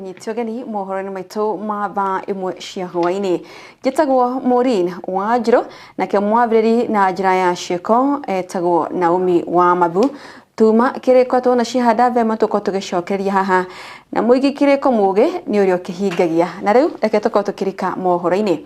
Nyitio geni mohoro-inĩ maitũ ma thaa ĩmwe cia hwaĩ-inĩ. Njĩtagwo Maureen Wanjirũ, nake mwambĩrĩri na njĩra ya ciĩko etagwo Naomi wa Mathu. Tuma kĩrĩko tuona cihanda vema tũkorwo tũgĩcokereria haha, na mũingĩ kĩrĩko mũgĩ nĩ ũrĩa ũkĩhingagia. Na rĩu reke tũkorwo tũkĩrika mohoro-inĩ.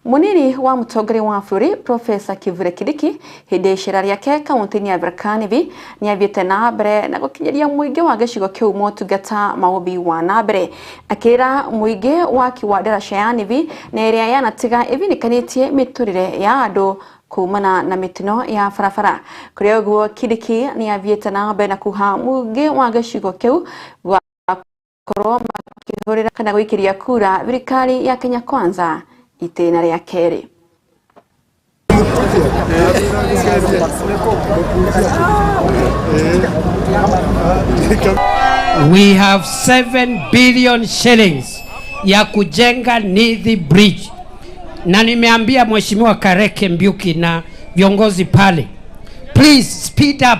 Munini wa mũtongoria wa bũrũri Profesa Kithure Kindiki hĩndĩ ya icera rĩake kaunti-inĩ ya Tharaka Nithi nĩathiĩte na mbere na gũkinyĩria mũingĩ wa gĩcigo kĩu motungata ma ũthii wa na mbere, akĩra mũingĩ waki wa ndaraca ya Nithi na ĩrĩa yanatiga ĩthinĩkanĩtie mĩtũrĩre ya andũ kumana na mĩtino ya barabara. Kũrĩ ũguo Kindiki nĩathiĩte na mbere na kuha mũingĩ wa gĩcigo kĩu gwakorwo makĩhũrĩra kana gũikĩria kura thirikari ya Kenya Kwanza itĩna rĩa kerĩ. We have 7 billion shillings ya kujenga Nithi Bridge, na nimeambia Mheshimiwa Kareke Mbiuki na viongozi pale, please speed up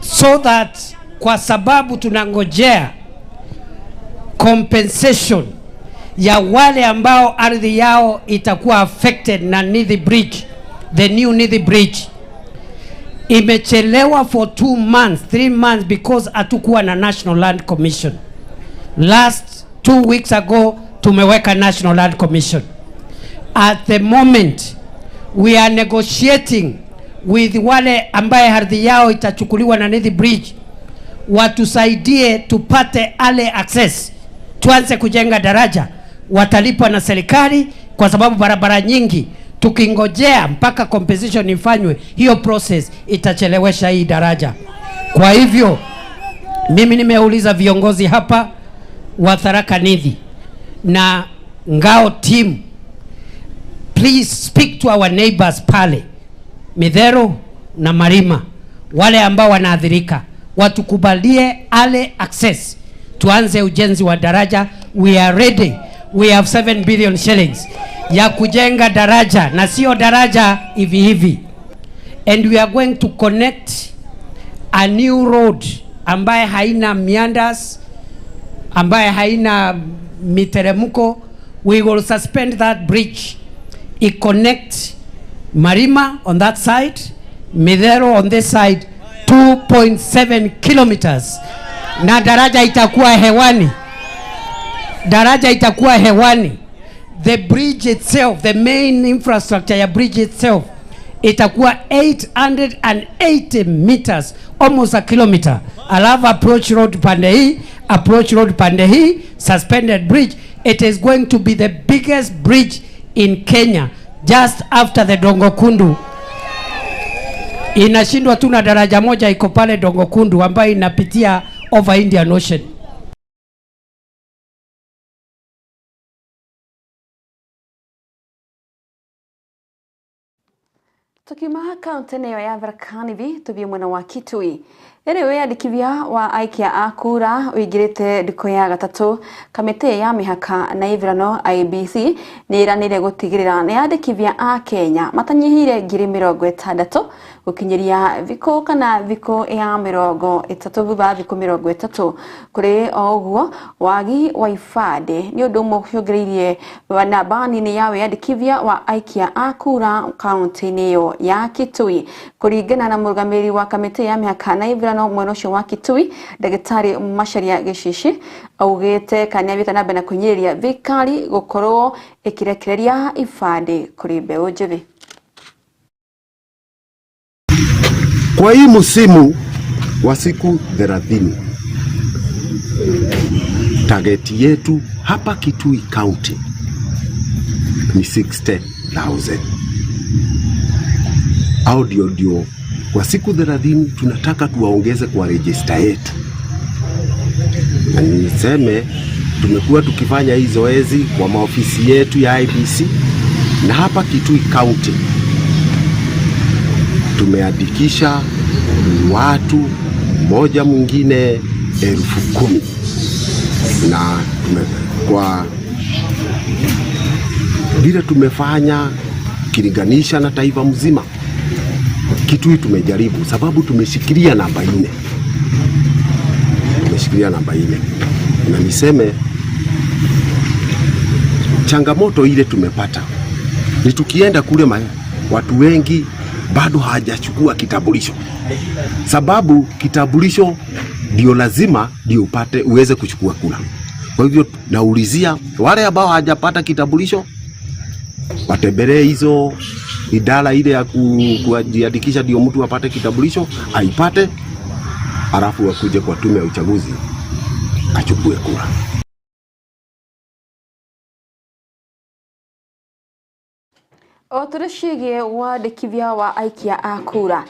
so that, kwa sababu tunangojea compensation ya wale ambao ardhi yao itakuwa affected na Nithi Bridge, the new Nithi Bridge imechelewa for 2 months 3 months because hatukuwa na National Land Commission. Last 2 weeks ago tumeweka National Land Commission. At the moment we are negotiating with wale ambaye ardhi yao itachukuliwa na Nithi Bridge, watusaidie tupate ale access, tuanze kujenga daraja. Watalipwa na serikali kwa sababu barabara nyingi tukingojea mpaka compensation ifanywe, hiyo process itachelewesha hii daraja. Kwa hivyo mimi nimeuliza viongozi hapa wa Tharaka Nithi na Ngao team, please speak to our neighbors pale Midhero na Marima, wale ambao wanaathirika, watukubalie ale access, tuanze ujenzi wa daraja. We are ready, we have 7 billion shillings ya kujenga daraja, na sio daraja hivi hivi, and we are going to connect a new road ambaye haina meanders, ambaye haina miteremko. We will suspend that bridge, it connect Marima on that side, Midhero on this side, 2.7 kilometers, na daraja itakuwa hewani, daraja itakuwa hewani. The bridge itself, the main infrastructure ya bridge itself itakuwa 880 meters, almost a kilometer. Alafu approach road pande hii, approach road pande hii, suspended bridge. It is going to be the biggest bridge in Kenya just after the Dongo Kundu. Inashindwa tu na daraja moja iko pale Dongo Kundu ambayo inapitia over Indian Ocean. Tukiuma kaunti-inĩ ĩyo ya Tharaka Nithi tũthiĩ mwena wa Kitui. Rĩrĩ wĩyandĩkithia wa aikia a kura ũingĩrĩte ndukũ ya gatatũ, kamĩtĩ ya mĩhaka na ithurano IEBC nĩ ĩranĩire gũtigĩrĩra nĩ yandĩkithia a Kenya matanyihĩire 60,000 gũkinyĩria thikũ kana thikũ ya 30 thutha wa thikũ 30. Kũrĩ o ũguo, wagi wa ibandĩ nĩ ũndũ ũmwe ũcũngĩrĩirie namba nini ya wĩyandĩkithia wa aikia a kura kaunti-inĩ ĩyo ya Kitui. Kũringana na mũrũgamĩrĩri wa kamĩtĩ ya mĩhaka na ithurano mwena ũcio wa Kitui, Ndagĩtarĩ Macharia Gĩcici, augĩte kana nĩathiĩte na mbere na kũhinyĩrĩria thirikari gũkorwo ĩkĩrekereria ibandĩ kũrĩ mbeũ njĩthĩ. Kwa hii msimu wa siku 30, target yetu hapa Kitui County ni 60,000. Au ndio kwa siku 30 tunataka tuwaongeze kwa register yetu. Na niseme tumekuwa tukifanya hii zoezi kwa maofisi yetu ya IEBC, na hapa Kitui County tumeandikisha watu mmoja mwingine 10,000, na kwa vile tumefanya kilinganisha na taifa mzima, Kitui tumejaribu sababu tumeshikilia namba 4. Tumeshikilia namba 4. Na niseme changamoto ile tumepata ni tukienda kule watu wengi bado hawajachukua kitambulisho, sababu kitambulisho ndio lazima ndio upate uweze kuchukua kura. Kwa hivyo naulizia wale ambao hawajapata kitambulisho watembelee hizo idara ile ya kujiandikisha ndio mtu apate kitambulisho aipate, halafu wakuje kwa tume ya uchaguzi achukue kura. O tũrĩ ciĩgiĩ wandĩkithia wa aikia a kura,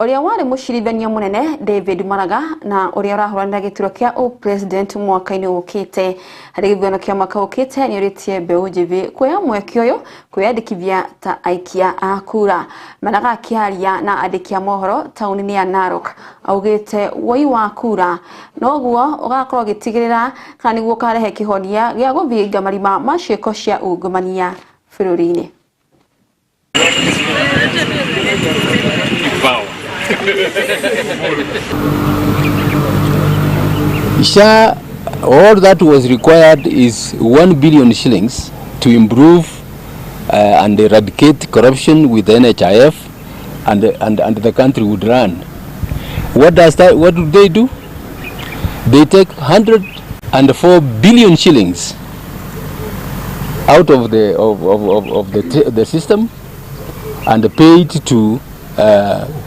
ũrĩa warĩ mũcirithania mũnene David Maraga na ũrĩa ũrahũranĩra gĩturwa kĩa ũpresident mwaka-inĩ ũkĩte harĩ gĩthurano kĩa mwaka ũkĩte nĩ ũrĩtie mbeũ njĩthĩ kuoya mweke ũyũ kwĩyandĩkithia ta aikia a kura. Maraga akĩaria na andĩki a mohoro taũni-inĩ ya Narok augĩte woi wa kura noguo ũgakorwo ũgĩtigĩrĩra kana nĩguo ũkarehe kĩhonia gĩa gũthinga marima ma ciĩko cia ungumania bũrũri-inĩ. SHA, all that was required is 1 billion shillings to improve and eradicate corruption with the NHIF, and the country would run. What does that? What do they do? They take 104 billion shillings out of the system and pay it to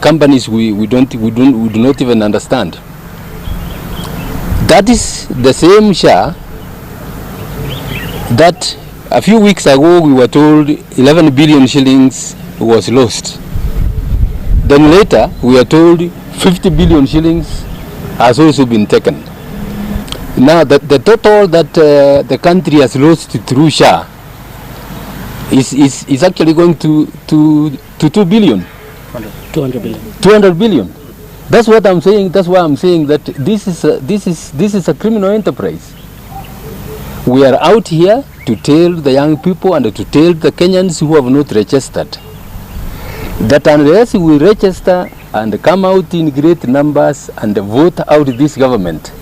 companies we do not even understand. That is the same SHA that a few weeks ago we were told 11 billion shillings was lost. Then later we are told 50 billion shillings has also been taken. Now the total that the country has lost through SHA is actually going to 2 billion. 200 billion. 200 billion. That's what I'm saying. That's why I'm saying that this is a criminal enterprise. We are out here to tell the young people and to tell the Kenyans who have not registered that unless we register and come out in great numbers and vote out this government.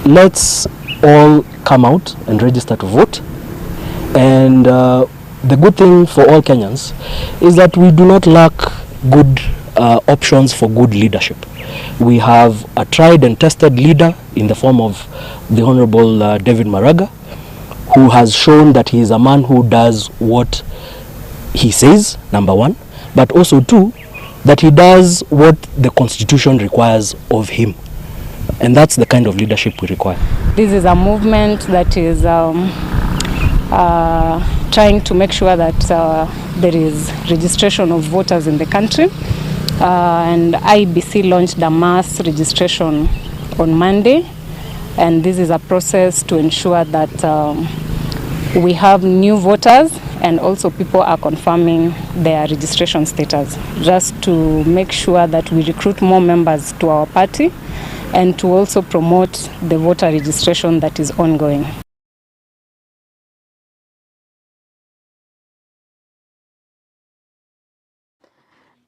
Let's all come out and register to vote. And the good thing for all Kenyans is that we do not lack good options for good leadership. We have a tried and tested leader in the form of the Honorable David Maraga, who has shown that he is a man who does what he says, number one, but also two, that he does what the Constitution requires of him. And that's the kind of leadership we require. This is a movement that is trying to make sure that there is registration of voters in the country. And IEBC launched a mass registration on Monday. And this is a process to ensure that we have new voters and also people are confirming their registration status, just to make sure that we recruit more members to our party and to also promote the voter registration that is ongoing.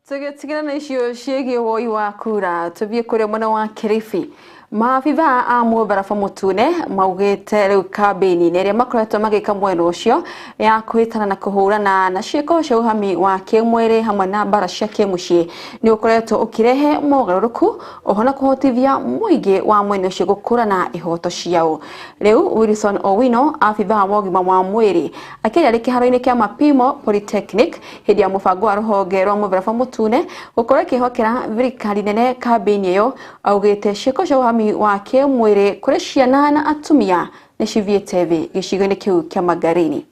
Tũgĩtigana na icio ciĩgiĩ woi wa kura, tũthiĩ kũrĩa mwena wa Kilifi. Maabithaa a mũtharaba mũtune maugĩte rĩu kambĩini-inĩ ĩrĩa makoretwo magĩka mwena ũcio ya kwĩtana na kũhũrana na ciĩko cia ũhami wa kĩmwĩrĩ hamwe na mbara cia kĩmũciĩ nĩ ũkoretwo ũkĩrehe mogarũrũku oho na kũhotithia mũingĩ wa mwena ũcio gũkũrana ihoto ciao. Rĩu Wilson Owino, abithaa wa ũgima wa mwĩrĩ, akĩaria arĩ kĩharo-inĩ kĩa Mapimo Polytechnic hĩndĩ ya mũbango wa rũhonge rwa mũtharaba mũtune gũkorwo ĩkĩhokera thirikari nene kambĩini ĩyo, augĩte ciĩko cia ũhami wa kĩmwĩrĩ kũrĩ ciana na atumia nĩ cithiĩte thĩ gĩcigo-inĩ kĩu kĩa Magarini.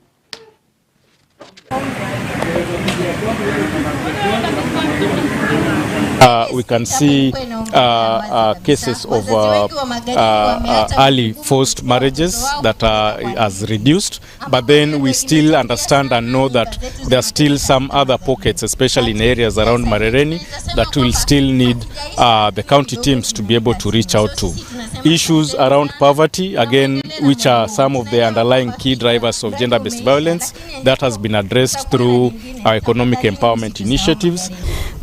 We can see cases of early forced marriages that has reduced, but then we still understand and know that there are still some other pockets, especially in areas around Marereni, that will still need the county teams to be able to reach out to. Issues around poverty, again, which are some of the underlying key drivers of gender-based violence. That has been addressed through our economic empowerment initiatives.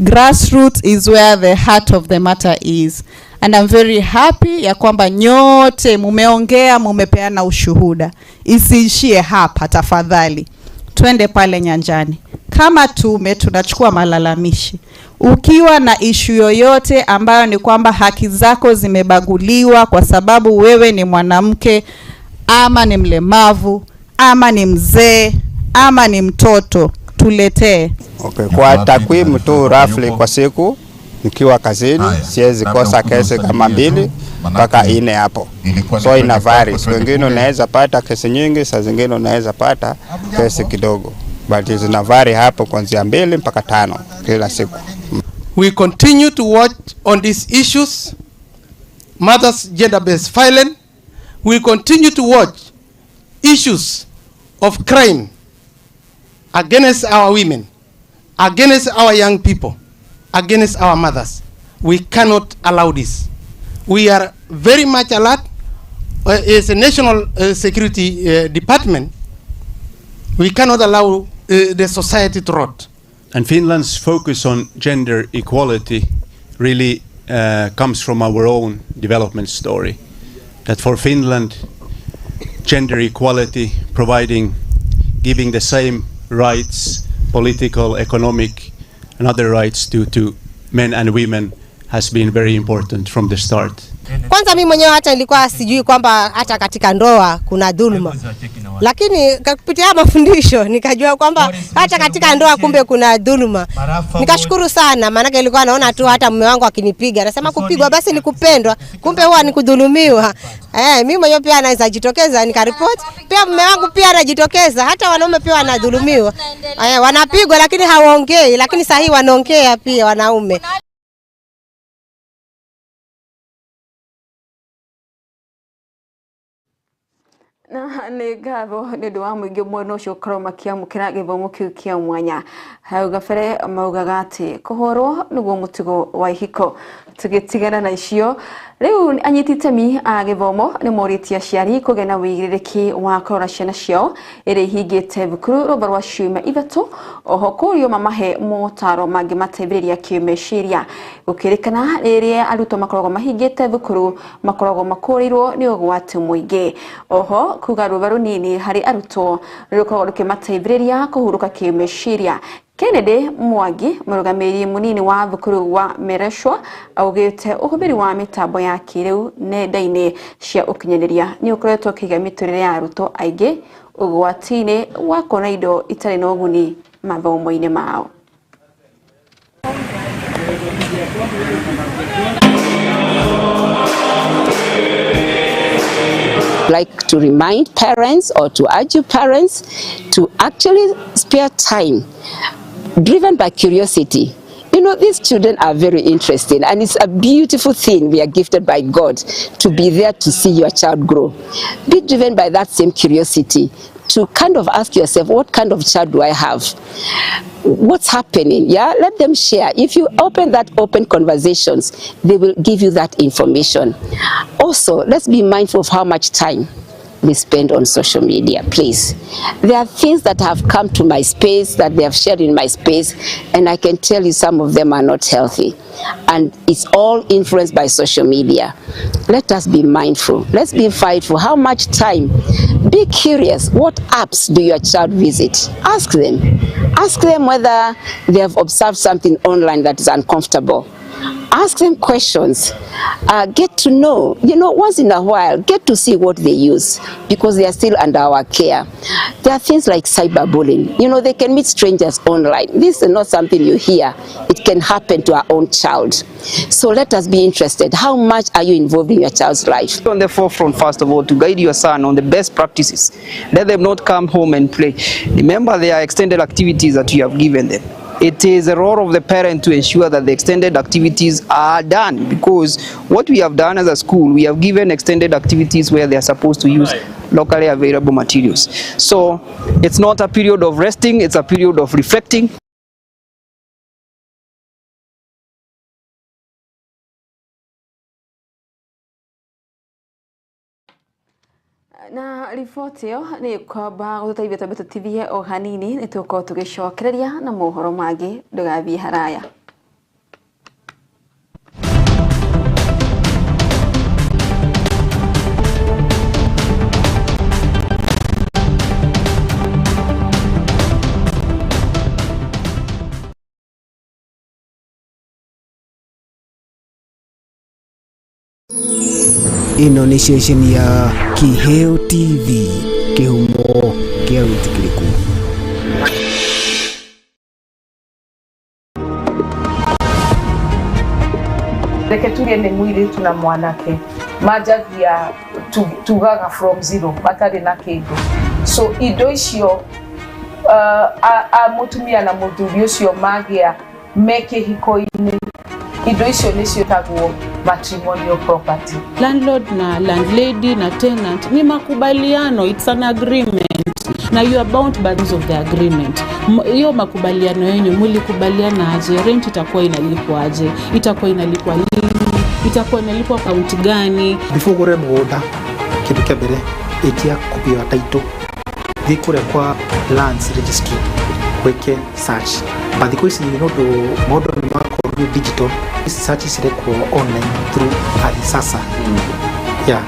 Grassroots is where the heart of the matter is. And I'm very happy ya kwamba nyote mumeongea, mumepeana ushuhuda. Isiishie hapa tafadhali. Twende pale nyanjani. Kama tume tunachukua malalamishi. Ukiwa na issue yoyote ambayo ni kwamba haki zako zimebaguliwa kwa sababu wewe ni mwanamke ama ni mlemavu ama ni mzee ama ni mtoto, tuletee. Okay, kwa takwimu tu roughly kwa siku nikiwa kazini siwezi kosa kesi kama 2 mpaka 4 hapo, so ina vary. Siku wengine unaweza pata kesi nyingi, saa zingine unaweza pata kesi kidogo, but zina vary hapo kuanzia 2 mpaka 5 kila siku. We continue to watch on these issues, mothers' gender-based violence. We continue to watch issues of crime against our women, against our young people, against our mothers. We cannot allow this. We are very much alert. As a national security department, we cannot allow the society to rot. And Finland's focus on gender equality really comes from our own development story. That for Finland, gender equality, providing, giving the same rights, political, economic, and other rights to men and women has been very important from the start. Kwanza mimi mwenyewe hata nilikuwa sijui kwamba hata katika ndoa kuna dhuluma, lakini kupitia mafundisho nikajua kwamba hata katika ndoa kumbe kuna dhuluma. Nikashukuru sana, maanake nilikuwa naona tu hata mume wangu akinipiga, nasema kupigwa basi ni kupendwa, kumbe huwa ni kudhulumiwa. Mimi mwenyewe pia naweza jitokeza nikaripoti, pia mume wangu pia anajitokeza, hata wanaume pia wanadhulumiwa. Wanapigwa lakini hawaongei, lakini sasa hii wanaongea pia wanaume. Na nĩ ngatho nĩ ũndũ wa mũingĩ mwena ũcio gũkorwo makĩamũkĩra gĩthomo kĩu kĩa mwanya. Hau gabere maugaga atĩ kũhũrwo nĩguo mũtugo wa ihiko. Tũgĩtigana na icio rĩu, anyiti itemi a gĩthomo nĩ morĩtie aciari kũgĩa na wĩigĩrĩrĩki wa kũrora ciana ciao ĩrĩa ihingĩte thukuru rũmba rwa ciumia 3, oho kũrio mamahe motaro mangĩmateithĩrĩria kĩmeciria, gũkĩrĩkana rĩrĩa arutwo makoragwo mahingĩte thukuru makoragwo makũrĩirwo nĩ ũgwati mũingĩ. Oho kuga rũtha rũnini harĩ arutwo rũkoragwo rũkĩmateithĩrĩria kũhurũka kĩmeciria. Kennedy Mwangi, mũrũgamĩrĩri mũnini wa thukuru wa Mereshwa, augĩte ũhũthĩri wa mĩtambo ya kĩrĩu nenda-inĩ cia ũkinyanĩria nĩ ũkoretwo ũkĩiga mĩtũrĩre ya arutwo aingĩ ũgwati-inĩ wa kuona indo itarĩ na ũguni mathomo-inĩ mao. Like to remind parents or to urge you parents to actually spare time, driven by curiosity. These children are very interesting, and it's a beautiful thing. We are gifted by God to be there to see your child grow. Be driven by that same curiosity to kind of ask yourself, what kind of child do I have? What's happening? Yeah, let them share. If you open that open conversations, they will give you that information. Also, let's be mindful of how much time they spend on social media, please. There are things that have come to my space, that they have shared in my space, and I can tell you some of them are not healthy. And it's all influenced by social media. Let us be mindful. Let's be mindful. How much time? Be curious. What apps do your child visit? Ask them. Ask them whether they have observed something online that is uncomfortable. Ask them questions. Get to know, once in a while, get to see what they use, because they are still under our care. There are things like cyberbullying. They can meet strangers online. This is not something you hear. It can happen to our own child. So let us be interested. How much are you involved in your child's life? On the forefront, first of all, to guide your son on the best practices. Let them not come home and play. Remember, there are extended activities that you have given them. It is a role of the parent to ensure that the extended activities are done, because what we have done as a school, we have given extended activities where they are supposed to use locally available materials. So it's not a period of resting, it's a period of reflecting. Na riboti ĩyo nĩ kwamba gũtũteithia twambe tũtithie o hanini nĩ tũgũkorwo tũgĩcokereria na mohoro mangĩ ndũgathiĩ haraya. Ĩno nĩ ceceni ya Kiheo TV, kĩhumo kĩa wĩtĩkĩrĩku. Reke tuge nĩ mũirĩtu na mwanake manjagia tugaga from zero, matarĩ na kĩndũ. So indo icio a mũtumia na mũthuri ũcio magĩa me kĩhiko-inĩ, indo icio nĩcio tagwo matrimonial property. Landlord na landlady na tenant ni makubaliano, it's an agreement na you are bound by terms of the agreement. Hiyo makubaliano yenyu mulikubaliana aje? Rent itakuwa inalipwa aje? Itakuwa inalipwa lini? Itakuwa inalipwa kaunti gani? Before ugure mugunda, kindu kia mbere itia copy ya title, thiĩ kũrĩa kwa lands registry wĩke search. But thikũ ici nĩ ũndũ maũndũ nĩ makorwo digital, search cirekwo online through Ardhi Sasa. Yeah.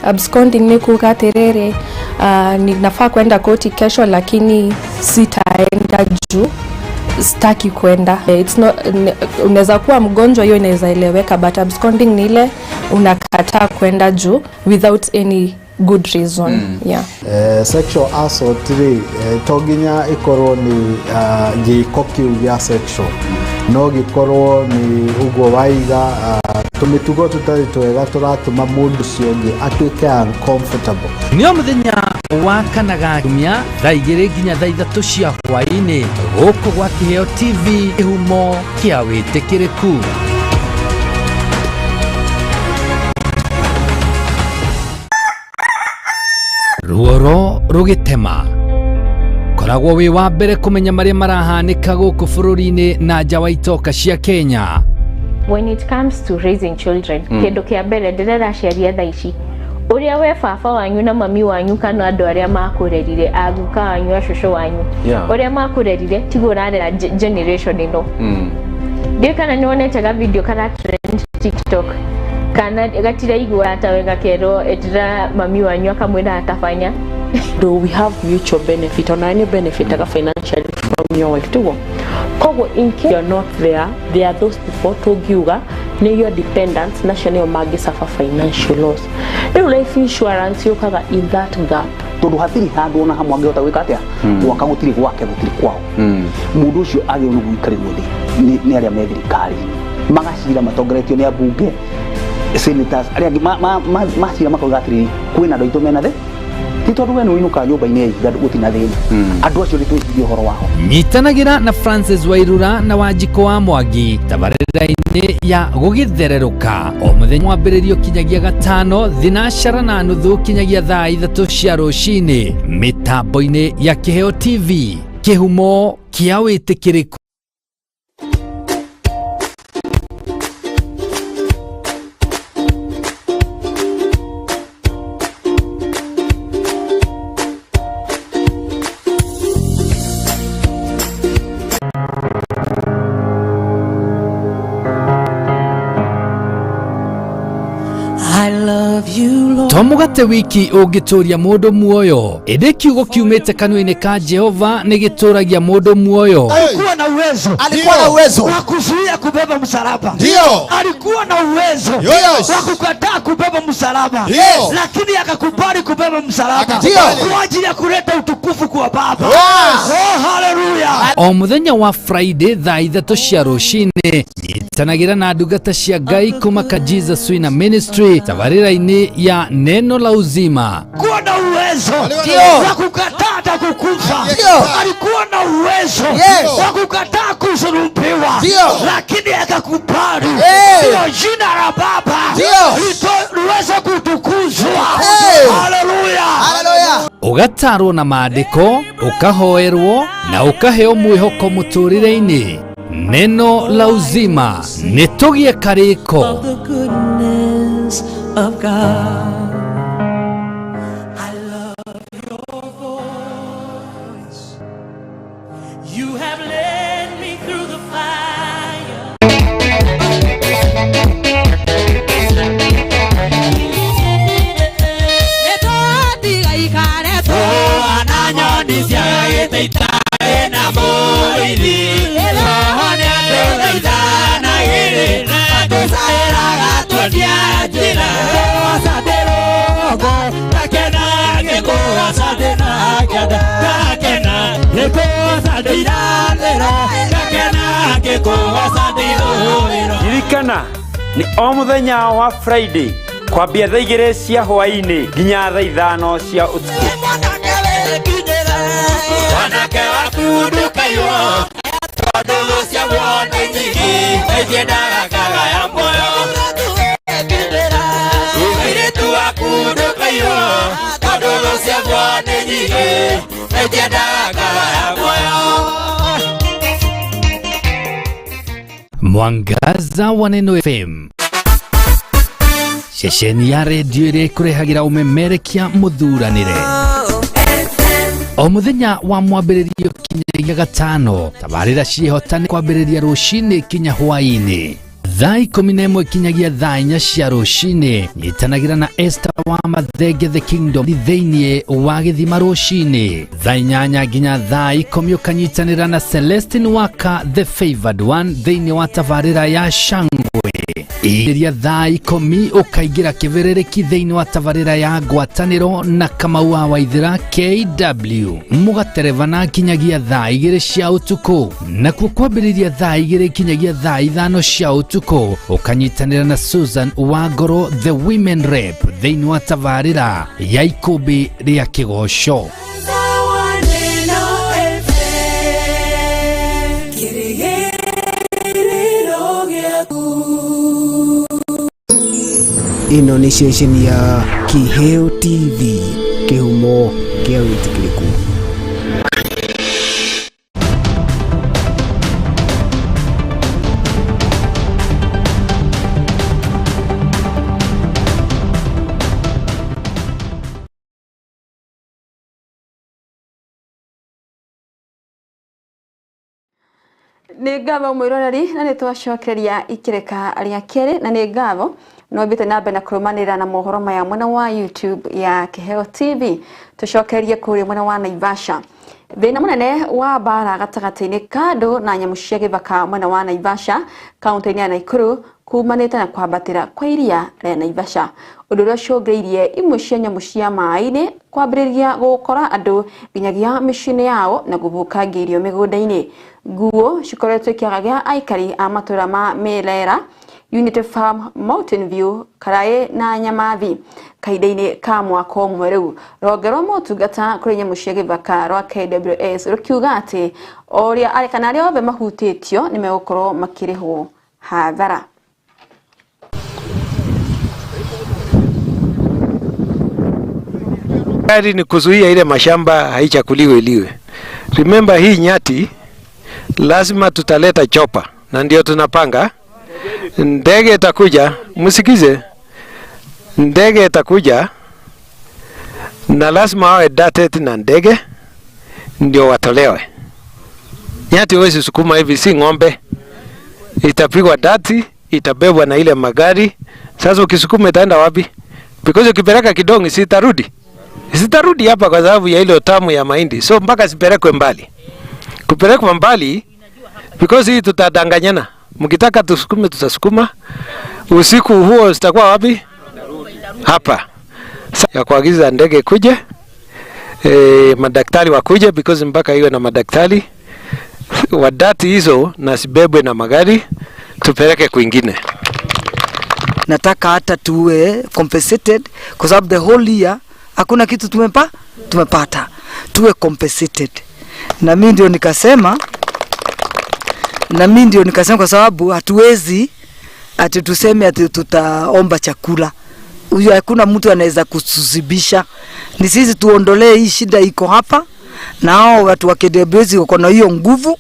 Absconding ni kuga atiriri, ninafaa kwenda koti kesho lakini sitaenda juu sitaki kwenda. It's not, unaweza kuwa mgonjwa, hiyo inaweza eleweka, but absconding ni ile unakataa kwenda juu without any good reason. Yeah. Sexual assault rĩ, to nginya ĩkorwo nĩ gĩko kĩu gĩa sexual, no gĩkorwo nĩ ũguo waiga tũmĩtugo tũtarĩ twega tũratũma mũndũ ũcio ũngĩ atuĩke uncomfortable. Nĩ o mũthenya wa kana ga kiumia thaa 2 nginya thaa 3 cia hwaĩ-inĩ gũkũ gwa Kĩheo TV, kĩhumo kĩa wĩtĩkĩrĩku. Ruoro rũgĩtema, koragwo wĩ wa mbere kũmenya marĩa marahanĩka gũkũ bũrũri-inĩ na nja wa itoka cia Kenya. When it comes to raising children, kĩndũ kĩa mbere ndĩrera aciari a thaa ici, ũrĩa we baba wanyu na mami wanyu kana andũ arĩa makũrerire, aguka wanyu, acũcũ wanyu, ũrĩa makũrerire tiguo ũrarera generation ĩno. Ndiũĩ kana nĩ wonete ga video kara trend TikTok, kana gatiraigua ta wega kerwo etira mami wanyu akamwĩra atafanya. Do we have mutual benefit? Ona any benefit aga financially from your wife tiguo? Koguo in case you're not there, there are those people tũngiuga nĩ your dependents, nacio nĩo mangĩ suffer financial loss. Rĩu life insurance yũkaga in that gap. Tondũ hatirĩ handũ ona hamwe angĩhota gwĩka atĩa, gwaka gũtirĩ gwake, gũtirĩ kwao. Mũndũ ũcio agĩrĩirwo nĩ gũikarĩrwo thĩ nĩ arĩa me thirikari-inĩ, magacira matongoretio nĩ ambunge, senators arĩa angĩ macira makauga atĩrĩrĩ, kwĩna andũ aitũ mena thĩ, ti tondũ we nĩ ũinũkaga nyũmba-inĩ ya ihiga gũtirĩ na thĩna. Andũ acio nĩ twĩcirie ũhoro wao. Nyitanagĩra na Francis Wairura na Wanjikũ wa Mwangi tabarĩra-inĩ ya gũgĩthererũka o mũthenya mwambĩrĩrio kinyagia gatano 4:30 kinyagia thaa 3 cia rũcinĩ mĩtambo-inĩ ya Kĩheo TV, kĩhumo kĩa wĩtĩkĩrĩku. To mũgate wiki ũngĩtũria mũndũ muoyo, ĩndĩ kiugo kiumĩte kanua-inĩ ka Jehova nĩ gĩtũragia mũndũ muoyo. Alikuwa na uwezo. Alikuwa na uwezo. Wa kuzuia kubeba msalaba. Ndio. Alikuwa na uwezo. Yes. Wa kukataa kubeba msalaba. Yes. Lakini akakubali kubeba msalaba. Ndio. Kwa ajili ya kuleta utukufu kwa Baba. Yes. Oh, hallelujah. O mũthenya wa Friday thaa 3 cia rũcinĩ nyitanagĩra na ndungata cia Ngai kuma ka Jesus Winner Ministry tabarĩra-inĩ ya Neno la Uzima. Alikuwa na uwezo Ndio. wa kukataa hata kukufa. Ndio. Alikuwa na uwezo Yes. wa kukataa kusulubiwa. Ndio. Lakini akakubali. Hey. Ndio jina la Baba Ndio. liweze kutukuzwa. Hey. Hallelujah. Hallelujah. Ũgatarwo na maandĩko, ũkahoerwo na ũkaheo mwĩhoko mũtũrĩre-inĩ. Neno la Uzima, nĩ tũgĩe karĩko. Of the goodness of God. Ririkana nĩ o mũthenya wa Friday kwambia thaa 2 cia hwaĩ-inĩ nginya thaa 5 cia ũtukũ. Wanake waku ndũkaiywo tondũ ciaguo nĩ nyingĩ nĩciendaga kagaya muoyo. Mũirĩtu waku ndũkaiywo tondũ ciaguo nĩ nyingĩ nĩciendaga kagaya muoyo. Mwangaza wa Neno FM, ceceni ya redio ĩrĩa ĩkũrehagĩra ũmemerekia mũthuranĩre o mũthenya wa mwambĩrĩrio kinyagia gatano. Tabarĩra ciĩhotane kwambĩrĩria rũcinĩ kinya hwaĩ-inĩ thaa 11 kinyagia thaa 4 cia rũcinĩ. Nyitanagĩra na Esther wa Mathenge The Kingdom thĩinĩ wa gĩthima rũcinĩ thaa 8 nginya thaa 10 ũkanyitanĩra na Celestine Waka The Favored One thĩinĩ wa tabarĩra ya Shangwe. Iria thaa 10 ũkaingĩra kĩbĩrĩrĩki thĩinĩ wa tabarĩra ya ngwatanĩro na Kamau wa Waithĩra KW mũgaterebana kinyagia thaa 2 cia ũtukũ, nakuo kwambĩrĩria thaa 2 kinyagia thaa 5 cia ũtukũ ũkanyitanĩra na Susan Wangoro The Women Rep thĩinĩ wa tabarĩra ya ikũmbĩ rĩa kĩgoco. Ĩno nĩ ceceni ya Kiheo TV, kĩhumo kĩa wĩtĩkĩrĩku. Nĩ ngatho mwĩroreri, na nĩ twacokereria ikĩrĩka rĩa kerĩ, na nĩ ngatho no mbite na mbere na kũrũmanĩrĩra na mohoro maya mwena wa YouTube ya Kiheo TV. Tũcokererie kũrĩa mwena wa Naivasha. Thĩna mũnene wa mbara gatagatĩ-inĩ ka andũ na nyamũ cia gĩthaka mwena wa Naivasha kaunti-inĩ ya Nakuru kumanĩte na kwambatĩra kwa iria rĩa Naivasha, ũndũ ũrĩa ũcũngĩrĩirie imwe cia nyamũ cia maĩ-inĩ kwambĩrĩria gũkora andũ nginyagia mĩciĩ-inĩ yao na gũthũkangia irio mĩgũnda-inĩ. Nguo cikoretwo ikĩaga gĩa aikari a matũra ma Mĩrera, Unity Farm, Mountain View, Karaĩ na Nyamathi kahinda-inĩ ka mwaka ũmwe rĩu. Rũhonge rwa motungata kũrĩ nyamũ cia gĩthaka rwa KWS rũkiuga atĩ ũrĩa kana arĩa othe mahutĩtio nĩ megũkorwo makĩrĩhwo hathara. Ni kuzuia ile mashamba haichakuliwe iliwe. Remember hii nyati lazima tutaleta chopa na ndio tunapanga. Ndege itakuja, msikize. Ndege itakuja na lazima wawe dated na ndege ndio watolewe. Nyati huwezi sukuma hivi, si ng'ombe. Itapigwa dati, itabebwa na ile magari. Sasa ukisukuma itaenda wapi? Because ukipeleka Kidongi sitarudi. Sitarudi hapa kwa sababu ya ile utamu ya mahindi. So mpaka sipelekwe mbali. Kupelekwa mbali because hii tutadanganyana. Mkitaka tusukume tutasukuma. Usiku huo zitakuwa wapi? Hapa. Ya kuagiza ndege kuje, madaktari wakuje because mpaka iwe na madaktari. Wadati hizo na sibebwe na magari tupeleke kwingine. Nataka hata tuwe compensated kwa sababu the whole year hakuna kitu tumepata. Tuwe compensated. Na mimi ndio nikasema kwa sababu hatuwezi ati tuseme ati tutaomba chakula. Huyo hakuna mtu anaweza kusuzibisha. Ni sisi tuondolee hii shida iko hapa. Na hao watu wa KWS wako na hiyo nguvu.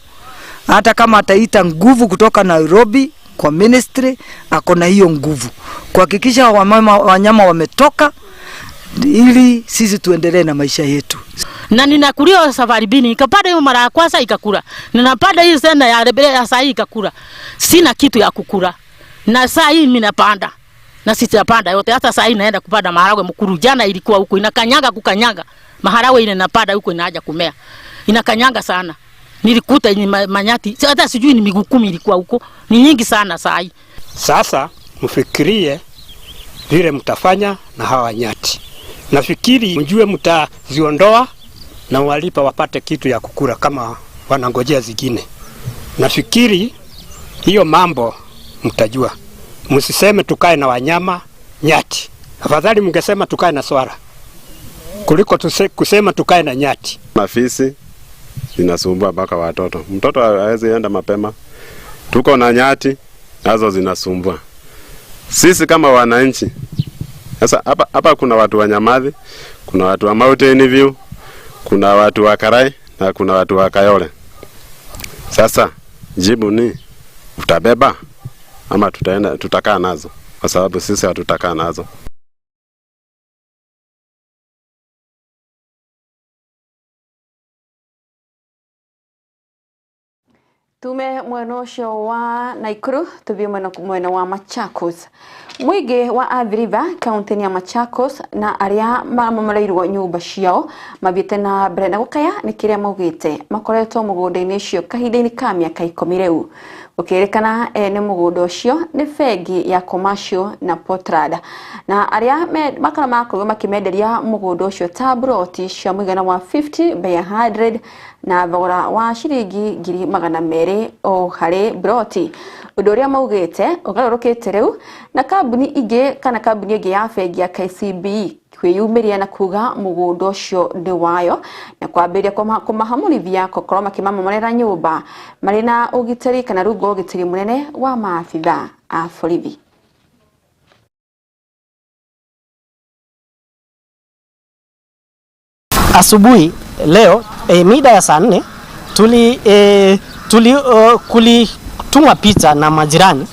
Hata kama ataita nguvu kutoka Nairobi kwa ministry, ako na hiyo nguvu kuhakikisha wanyama wametoka ili sisi tuendelee na maisha yetu. Na ninakulia safari bini, nikapanda hiyo mara ya kwanza ikakula. Ninapanda hii tena ya rebele ya saa hii ikakula. Sina kitu ya kukula. Na saa hii mimi napanda. Na sitapanda yote, hata saa hii naenda kupanda maharagwe mkuru. Jana ilikuwa huko inakanyaga kukanyaga. Maharagwe ile napanda huko inaaja kumea. Inakanyanga sana. Nilikuta ni manyati, hata sijui ni miguu 10 ilikuwa huko. Ni nyingi sana saa hii. Sasa mfikirie vile mtafanya na hawa nyati. Nafikiri mjue mtaziondoa na walipa wapate kitu ya kukula kama wanangojea zingine. Nafikiri hiyo mambo mtajua. Msiseme tukae na wanyama nyati, afadhali mngesema tukae na swara kuliko kusema tukae na nyati. Mafisi zinasumbua mpaka watoto, mtoto hawezi enda mapema. Tuko na nyati nazo zinasumbua sisi kama wananchi. Sasa hapa kuna watu wa Nyamathi, kuna watu wa Mountain View, kuna watu wa Karai na kuna watu wa Kayole. Sasa jibu ni utabeba ama tutaenda tutakaa nazo, kwa sababu sisi hatutakaa nazo. Tume mwena ũcio wa Naikuru tuthie mwena wa Machakos. Mũingĩ wa Athi River kaunti ya Machakos na arĩa mamomoreirwo nyũmba ciao mathiĩte na mbere na gũkaya nĩ kĩrĩa maugĩte makoretwo mũgũnda-inĩ ũcio kahinda-inĩ ka mĩaka 10 rĩu. Gũkĩrĩkana ene mũgũnda ũcio nĩ bengi ya Commercial na Portland na arĩa makara makorwo makĩmenderia mũgũnda ũcio ta broti cia mũigana wa 50 by 100 na thogora wa ciringi 200,000 o harĩ broti. Ũndũ ũrĩa maugĩte ũgarũrũkĩte rĩu na kambuni ingĩ kana kambuni ĩngĩ ya bengi ya KCB kwĩyumĩria na kuga mũgũnda ũcio nĩ wayo na kwambĩrĩria kũmahamũrithia gũkorwo makĩmamomorera nyũmba marĩ na ũgitĩri kana rungu wa ũgitĩri mũnene wa maabitha a borithi. Asubuhi leo mida ya saa 4 kulitumwa picha na majirani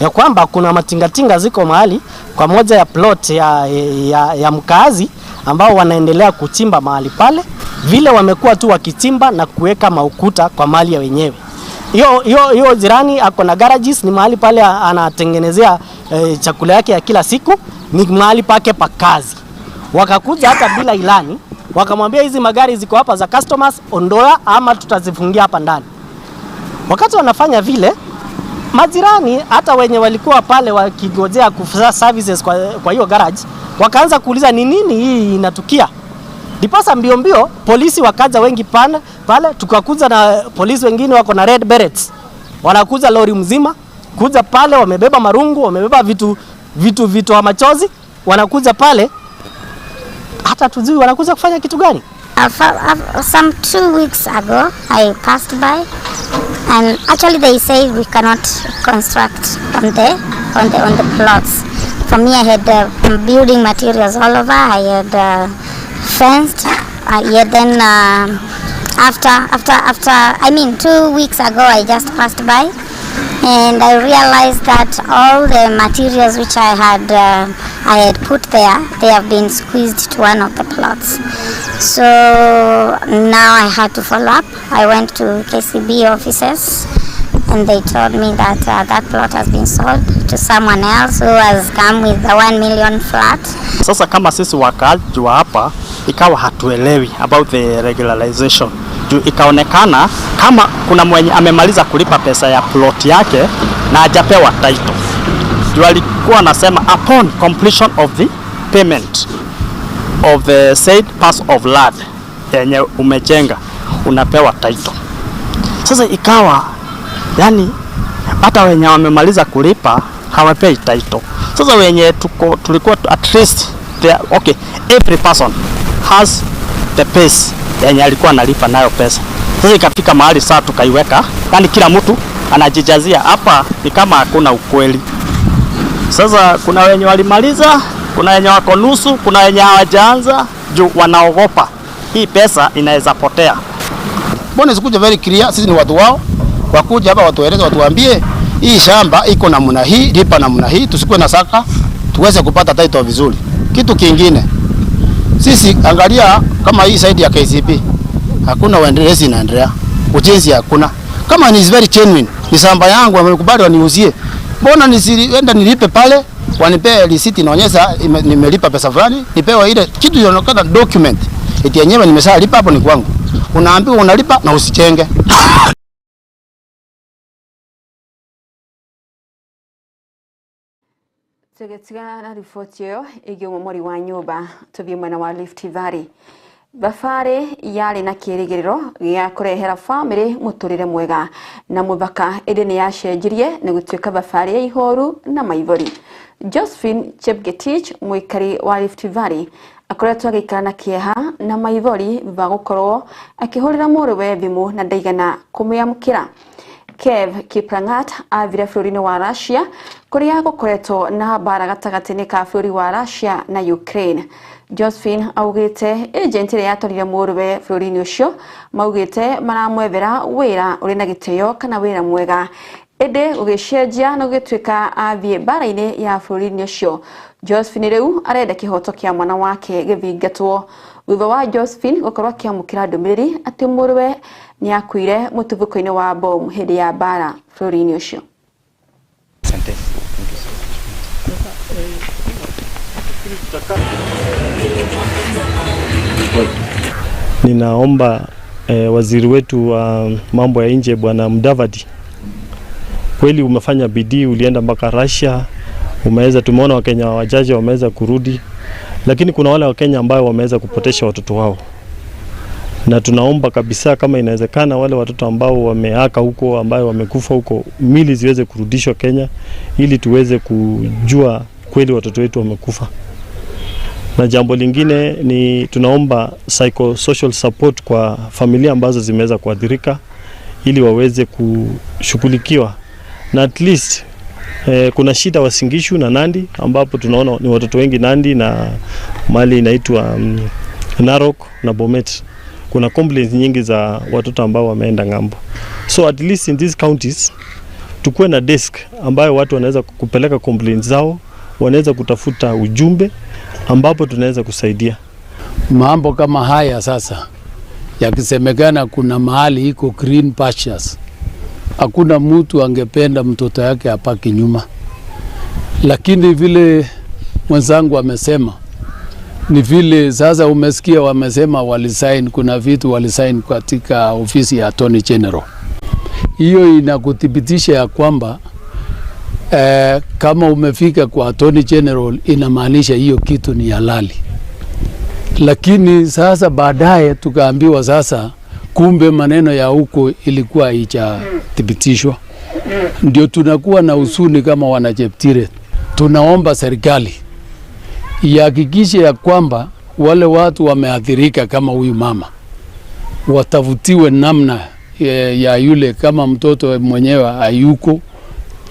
ya kwamba kuna matingatinga ziko mahali kwa moja ya plot ya mkazi ambao wanaendelea kuchimba mahali pale, vile wamekuwa tu wakichimba na kuweka maukuta kwa mali ya wenyewe. Hiyo jirani ako na garages, ni mahali pale anatengenezea chakula yake ya kila siku, ni mahali pake pa kazi. Wakakuja hata bila ilani, wakamwambia hizi magari ziko hapa za customers, ondoa ama tutazifungia hapa ndani. Wakati wanafanya vile, majirani hata wenye walikuwa pale wakigojea kufanya services kwa hiyo garage, wakaanza kuuliza ni nini hii inatukia. Ndiposa mbio mbio polisi wakaja wengi pale, tukakuja na polisi wengine wako na red berets. Wanakuja lori mzima, kuja pale wamebeba marungu, wamebeba vitu wa machozi, wanakuja pale hata tujui wanakuja kufanya kitu gani. Some 2 weeks ago I passed by, and actually they say we cannot construct on the plots. For me, I had building materials all over. I had fenced. Yet then after I mean 2 weeks ago I just passed by, and I realized that all the materials which I had put there, they have been squeezed to one of the plots. So now I had to follow up. I went to KCB offices, and they told me that that plot has been sold to someone else who has come with the 1 million flat. Sasa kama sisi wakaaji wa hapa ikawa hatuelewi about the regularization. Juu ikaonekana kama kuna mwenye amemaliza kulipa pesa ya plot yake na hajapewa title. Juu alikuwa anasema upon completion of the payment of the said parcel of land yenye umejenga unapewa title. Sasa ikawa yani hata wenye wamemaliza kulipa hawapei title. Sasa wenye tulikuwa at least there, okay, every person has the pace yenye alikuwa analipa nayo pesa. Sasa ikafika mahali saa tukaiweka, yani kila mtu anajijazia hapa ni kama hakuna ukweli. Sasa kuna wenye walimaliza, kuna wenye wako nusu, kuna wenye hawajaanza juu wanaogopa hii pesa inaweza potea. Mbona sikuja very clear, sisi ni watu wao, wakuja hapa watueleze, watuambie hii shamba iko namna hii, lipa namna hii, tusikuwe na saka, tuweze kupata title vizuri. Kitu kingine, sisi angalia kama hii side ya KCB, hakuna uendelezi inaendelea, ujenzi hakuna. Kama ni very genuine, ni shamba yangu wamekubali waniuzie, mbona nisienda nilipe pale, wanipe receipt inaonyesha nimelipa pesa fulani, nipewe ile kitu inaonekana document eti yenyewe nimeshalipa hapo ni kwangu. Unaambiwa unalipa na usichenge. Tugetigana na riboti ĩyo ĩgiĩ ũmomori wa nyũmba tũthiĩ mwena wa Rift Valley. Thabarĩ yarĩ na kĩrĩgĩrĩro gĩa kũrehera bamĩrĩ mũtũrĩre mwega na mũthaka, ĩndĩ nĩ yacenjirie na gũtuĩka thabarĩ ya ihoru na maithori. Josephine Chepngetich, mũikari wa Rift Valley, akoretwo agĩikara na kĩeha na maithori thutha wa gũkorwo akĩhũrĩra mũrũwe thimũ na ndaigana kũmĩamũkĩra. Kev Kiplangat athire bũrũri-inĩ wa Russia kũrĩa gũkoretwo na mbara gatagatĩ-inĩ ka bũrũri wa Russia na Ukraine. Josephine augĩte agent ĩrĩa yatwarire mũrũwe bũrũri-inĩ ũcio maugĩte maramwethera wĩra ũrĩ na gĩtĩo kana wĩra mwega, ĩndĩ gũgĩcenjia na gũgĩtuĩka athiĩ mbara-inĩ ya bũrũri-inĩ ũcio. Josephine rĩu arenda kĩhoto kĩa mwana wake gĩthingatwo thutha wa Josephine gũkorwo akĩamũkĩra ndũmĩrĩri atĩ mũrũwe nĩ akuire mũtuthũko-inĩ wa bomu hĩndĩ ya mbara bũrũri-inĩ ũcio. Asante. Thank you so much. Ninaomba waziri wetu wa mambo ya nje Bwana Mudavadi, kweli umefanya bidii, ulienda mpaka Russia, umeweza, tumeona Wakenya wachache wameweza kurudi, lakini kuna wale Wakenya ambao wameweza kupotesha watoto wao, na tunaomba kabisa kama inawezekana wale watoto ambao wameaka huko, ambao wamekufa huko, mili ziweze kurudishwa Kenya ili tuweze kujua kweli watoto wetu wamekufa. Na jambo lingine ni tunaomba psychosocial support kwa familia ambazo zimeweza kuathirika ili waweze kushughulikiwa, na at least kuna shida Uasin Gishu na Nandi ambapo tunaona ni watoto wengi Nandi na mali inaitwa Narok na Bomet. Kuna complaints nyingi za watoto ambao wameenda ng'ambo. So at least in these counties tukuwe na desk ambayo watu wanaweza kupeleka complaints zao, wanaweza kutafuta ujumbe ambapo tunaweza kusaidia. Mambo kama haya sasa yakisemekana kuna mahali iko green pastures, hakuna mtu angependa mtoto yake apaki nyuma, lakini vile mwenzangu amesema ni vile sasa umesikia wamesema walisign, kuna vitu walisign katika ofisi ya Attorney General. Hiyo inakuthibitisha ya kwamba kama umefika kwa Attorney General inamaanisha hiyo kitu ni halali. Lakini sasa baadaye tukaambiwa sasa kumbe maneno ya huko ilikuwa haijathibitishwa. Ndio tunakuwa na huzuni kama wanacheptire. Tunaomba serikali ihakikishe ya kwamba wale watu wameathirika kama huyu mama watafutiwe namna ya yule, kama mtoto mwenyewe hayuko,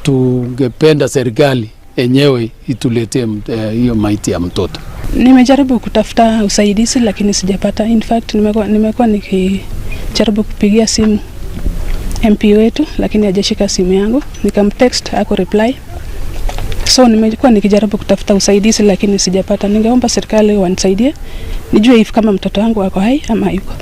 tungependa serikali enyewe ituletee hiyo maiti ya mtoto. Nimejaribu kutafuta usaidizi lakini sijapata. In fact nimekuwa nikijaribu kupigia simu MP wetu lakini hajashika simu yangu. Nikamtext hako reply. So nimekuwa nikijaribu kutafuta usaidizi lakini sijapata. Ningeomba serikali wanisaidie nijue if kama mtoto wangu ako hai ama hayuko.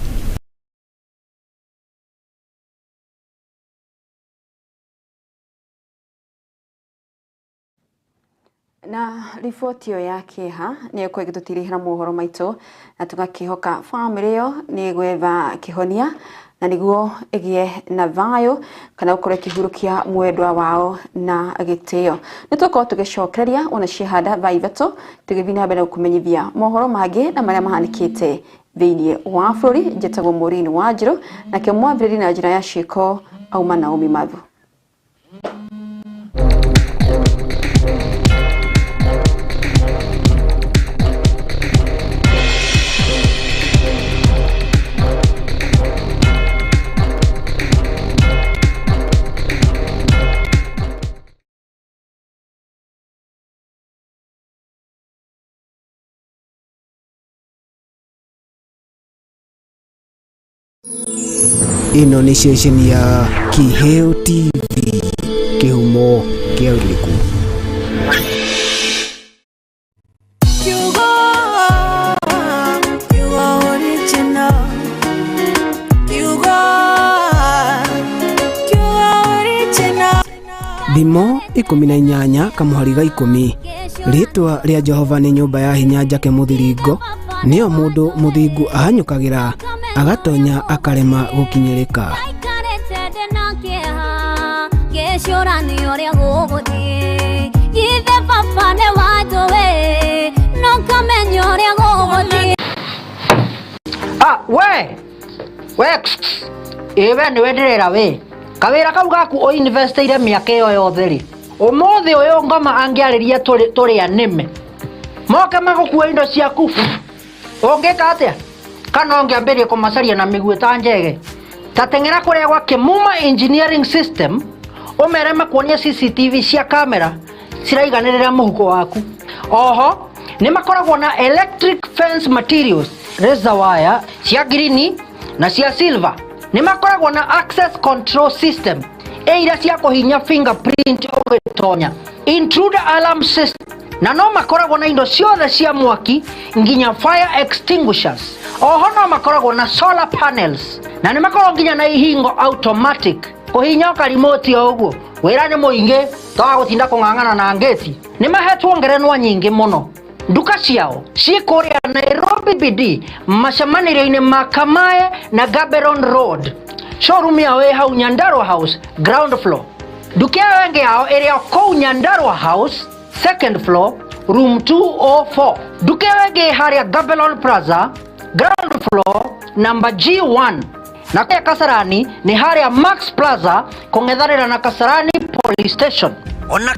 Na riboti ĩyo ya kĩeha nĩ ĩgũkorwo ĩgĩtũtirihĩra mohoro maitũ na tũgakĩhoka bamĩrĩ ĩyo nĩ ĩgwetha kĩhonia na nĩguo ĩgĩe na thayũ kana gũkorwo ĩkĩhurũkia mwendwa wao na gĩtĩo. Nĩ tũgũkorwo tũgĩcokereria ona ciahanda thaa 3 tũgĩthiĩ na mbere gũkũmenyithia mohoro mangĩ na marĩa mahanĩkĩte thĩinĩ wa bũrũri. Njĩtagwo Maureen Wanjirũ, nake mwambĩrĩri na njĩra ya ciĩko auma Naomi Mathu. Ĩno nĩ ceceni ya Kiheo TV, kĩhumo kĩa ũriku. Thimo 18 kamuhari ga 10. Rĩtwa rĩa Jehova nĩ nyũmba ya hinya njake mũthiringo, nĩyo mũndũ mũthingu ahanyũkagĩra agatonya akarema gũkinyĩrĩka. We we ĩ we nĩwe ndĩrera we kawĩra kau gaku ũinvestĩire mĩaka ĩyo yothe rĩ, ũmũthĩ ũyũ ngoma angĩarĩria tũrĩ anĩme moke magũkua indo ciaku, ũngĩka atĩa? Kana ũngĩambĩrĩria kũmacaria na mĩguĩ ta njege? Ta teng'era kũrĩa gwa Kĩmuma Engineering System, ũmere makuonie CCTV cia kamera ciraiganĩrĩra mũhuko waku. Oho nĩ makoragwo na electric fence materials, razor wire cia ngirini na cia silver. Nĩ makoragwo na access control system ĩ iria cia kũhinya fingerprint ũgĩtonya, intruder alarm system, na no makoragwo na indo ciothe cia mwaki nginya fire extinguishers. Oho no makoragwo na solar panels na nĩ makoragwo nginya na ihingo automatic kũhinya karimoti o ũguo. Wĩra nĩ mũingĩ toga gũtinda kũng'ang'ana na ngĩti. Nĩ mahetwo ngerenwa nyingĩ mũno. Nduka ciao ciĩ kũrĩa Nairobi BD, macemanĩrio-inĩ ma Kamae na Gaberon Road. Showroom yao ĩ hau Nyandarua House, ground floor. Nduka ĩyo ĩngĩ yao ĩrĩ o kũu Nyandarua House, second floor, room 204. Nduka ĩyo ĩngĩ ĩ harĩa Gamelon Plaza, ground floor, number G1, na kũrĩa Kasarani nĩ harĩa Max Plaza kũng'ethanĩra na Kasarani Police Station. Ona